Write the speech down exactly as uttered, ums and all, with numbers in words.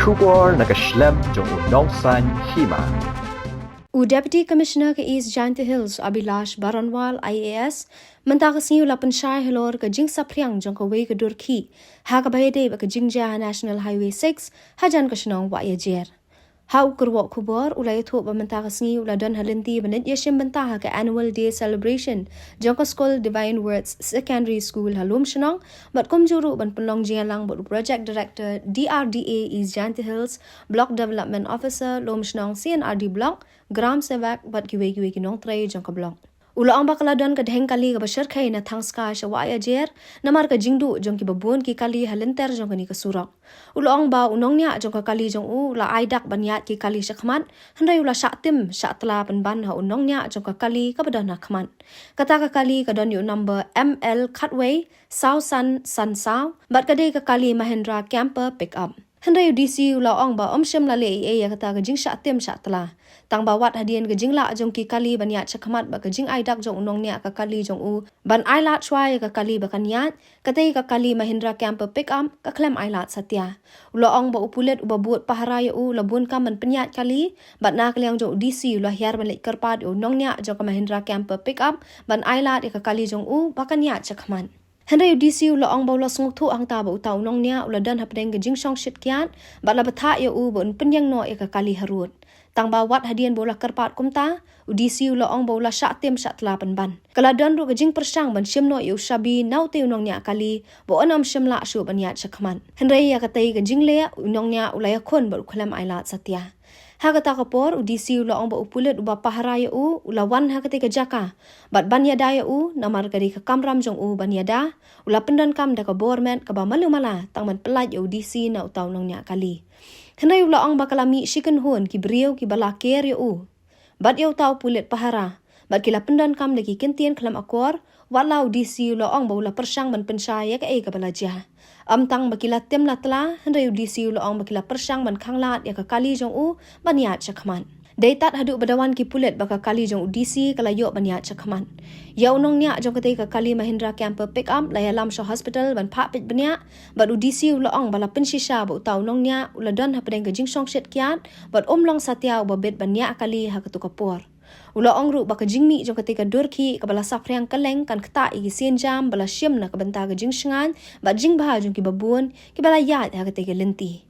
Khubor na ka shlem jong u nongsan hima. U Deputy Commissioner ka East Jaintia Hills, Abhilash Baranwal, I A S, mynta ka sngi u la pynshai halor ka jingsaphriang jong kawei ka dur khih ha kaba ïadei bad ka jingjia ha National Highway six hajan ka shnong Wahiajer. Ha u kyrwoh khubor u la ïathuh ba mynta ka sngi u la don ha lynti ban leit ïashim bynta ha ka Annual Day Celebration jong ka skul Divine Words Secondary School ha Lumshnong, bad kumjuh ruh ban pynlong jingïalang bad u Project Director D R D A East Jaintia Hills, Block Development Officer Lumshnong C and R D Block, Gram Sevak bad kiwei kiwei ki nongtrei jong ka block. U la ong ba ka la don ka dheng kali kaba shyrkhei na Thangskei sha Wahiajer namar ka jingduh jong kiba bun ki kali ha lynter jong kane ka surok. U la ong ba u nongñiah jong ka kali jong u u la ai dak ban ïaid ki kali shakhmat, hynrei u la shah tim shah tla pynban ha u nongñiah jong ka kali kaba don ha khmat. Kata ka kali ka don ïa u number M L khatwei saw san san saw bad ka dei ka kali Mahindra Camper pickup. Hynrei u D C u la ong ba um shym la leh ei ei ïa kata ka jingshah tim shah tla. Tang ba wat hadien ka jinglah jong ki kali ban ïaid shakhmat bad ka jingai dak jong u nongñiah ka kali jong u ban ai lad shuwa ïa ka kali ba kan ïaid, katei ka kali Mahindra Camper pickup ka khlem ai lad satia. U la ong ba u pulit uba bud pahara ïa u u la bun kam ban pynïaid kali, bad na ka liang jong u D C u la hiar ban leit kyrpad ïa u nongñiah jong ka Mahindra Camper pickup ban ai lad ïa ka kali jong u ba kan ïaid shakhmat. Hynrei u D C u la ong ba u la sngewthuh hangta ba uta u nongñiah u la don hapdeng ka jingshongshit kiad bad la bthah ïa u ba un pynïeng noh ïa ka kali harud. Tang ba wat hadien ba u la kyrpad kumta, u D C u la ong ba u la shah tim shah tla pynban. Ka la don ruh ka jingpyrshang ban shim noh ïa u shabi na utei u nongñiah kali ba un ym shym lah shuh ban ïaid shakhmat. Hynrei ïa katei ka jingleh u nongñiah u la ïakhun bad u khlem ai lad satia. Ha kata ka por u D C u la ong ba u pulit uba pahara ïa u u la wan ha katei ka jaka bad ban ïada ïa u namar ka dei ka kamram jong u ban ïada, u la pyndonkam da ka bor met kaba malu mala tang ban pyllait ïa u D C na uta u nongñiah kali. Hynrei u la ong ba ka la mih shi kynhun ki briew kiba la ker ïa u bad ïa uta u pulit pahara bad ki la pyndonkam da ki kyntien khlem akor, wat la u D C u la ong ba u la pyrshang ban pynshai ïa kaei kaba la jia. Ym tang ba ki la tim la tla, hynrei u D C u la ong ba ki la pyrshang ban khanglad ïa ka kali jong u ban ïaid shakhmat. Dei tad haduh ba da wan ki pulit ba ka kali jong u D C ka la ïoh ban ïaid shakhmat. Ïa u nongñiah jong katei ka kali Mahindra Camper pickup la ïalam sha hospital ban phah peit bniah, bad u D C u la ong ba la pynshisha ba uta u nongñiah u la don hapdeng ka jingshongshit kiad bad um long satia uba bit ban ñiah kali ha katu ka por. U la ong ruh ba ka jingmih jong katei ka dur khih kaba la saphriang kylleng kan ktah ïa ki sienjam ba la shim na ka bynta ka jingshngaiñ bad jingbha jong kiba bun kiba la ïaid ha katei ka lynti.